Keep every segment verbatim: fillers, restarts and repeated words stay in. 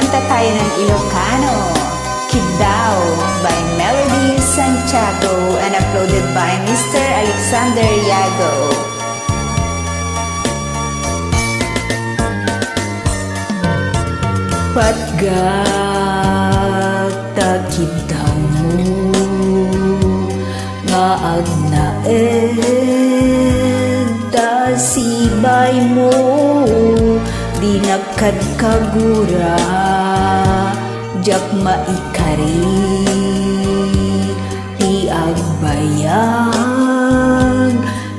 Kanta tayo ng Ilocano. Kiddaw by Melody Santiago and uploaded by Mister Alexander Yago. Patgak ta kiddawmo nga agnaed ta sibaymo, dinak kadkagura, diak maikari ti agbayag.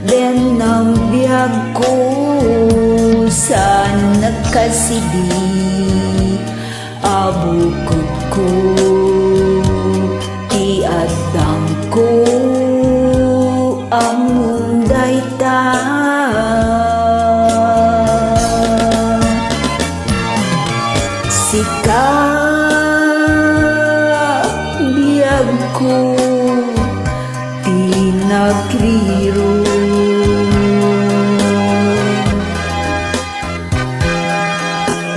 Dennam biagko, saan nagkasidi a bukotko ti addangko, ammom dayta. Sika, biagko, ti nagrirong.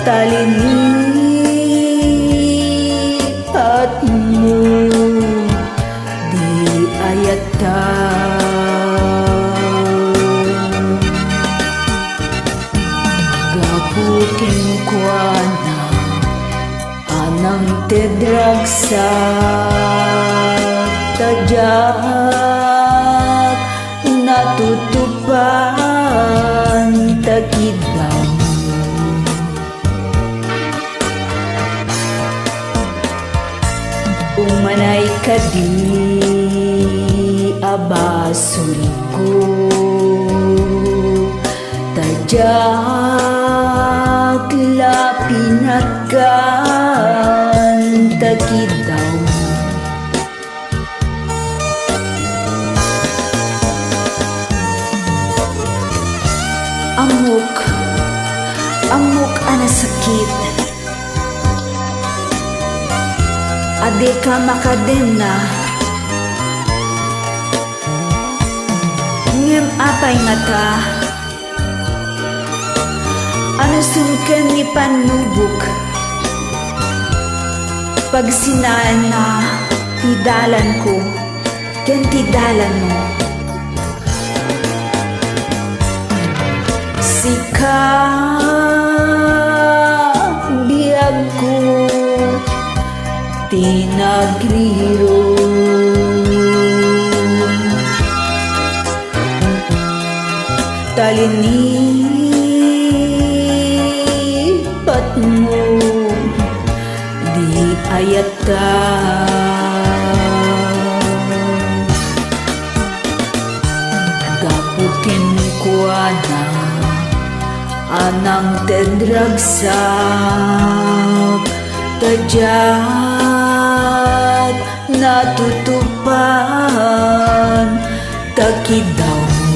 Ta linipatmo di ayatta. Gapu kenkuana, a nangted ragsak, ta diak natutupan ta kiddawmo. Umanay kadi a basolko, ta diak la pinatgan ta kiddawmo. Ammok, ammok a nasakit a dika makadenna. Ngem apay ngata? Anusem ken ni pannubok, pagsinaanna ti dalanko ken ti dalanmo. Sika, biagko, ti nagrirong. Ta linipatmo di ayatta. Gapu kenkuana a nangted ragsak, ta diak natutupan ta kiddawmo.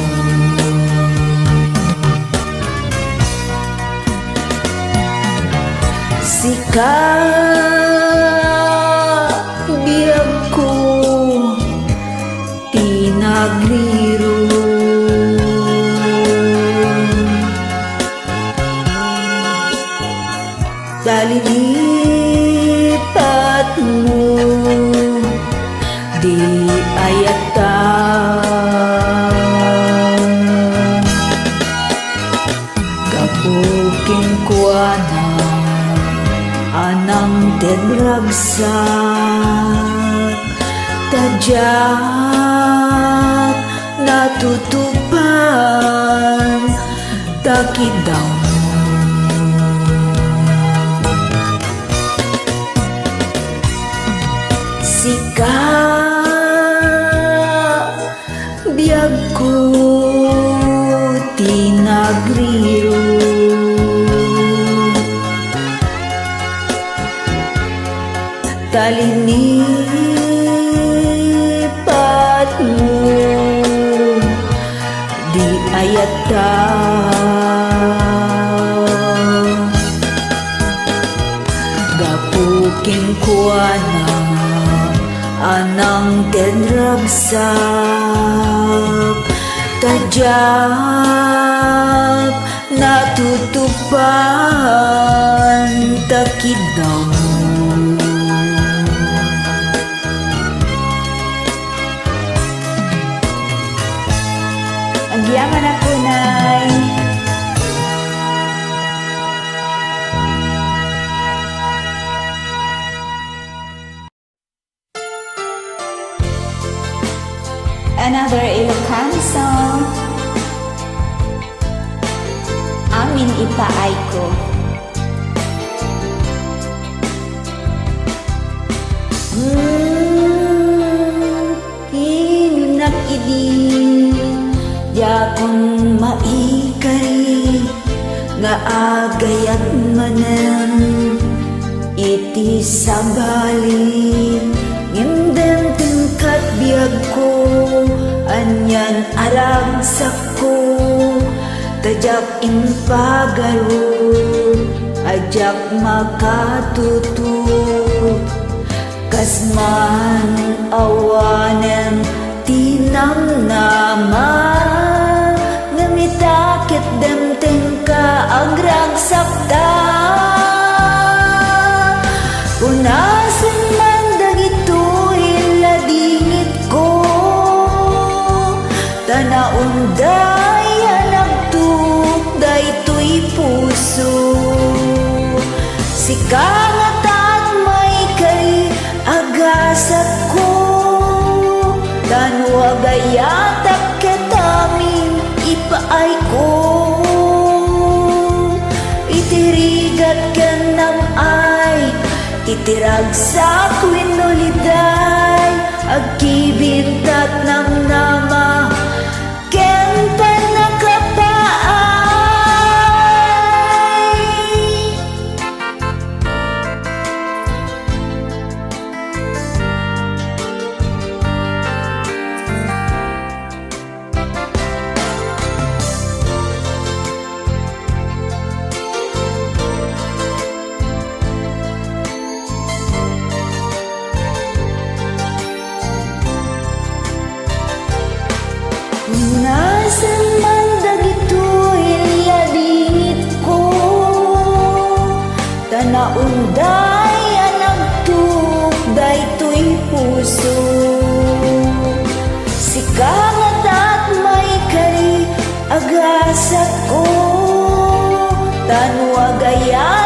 Sika, biagko, ti nagrirong. Ta linipatmo di ayatta. Gapu kenkuana a nangted ragsak, ta diak natutupan ta kiddawmo. Sika, biagko, ti nagrirong. Ta linipatmo di ayatta. Gapu kenkuana a nangted ragsak, ta diak natutupan ta Kiddawmo. Agyamanak, unay. Another Ilocano song. Amin ipaayko. Hmm, kinunak idi, diakon maikari nga agayat manen iti sabali, ngem dimtengka ti biagko, anian a ragsakko, ta diak impagarup a diak makatutup. Kas man awanen ti namnama, ngem ita ket dimtengka agragsakta. Punasen man dagitoy ladingitko, ta naunday a nagtuok daytoy puso. Sika ngata ti maikari a gasatko, ta no agayatak ket amin ipaayko. Iti rigat ken nam-ay, iti ragsak wenno liday, agkibinta ti namnama ken pannakapaay. Nasaan man dagitoy ladingitko, ta naunday a nagtuok daytoy puso. Sika ngata ti maikari a gasatko, ta no agayat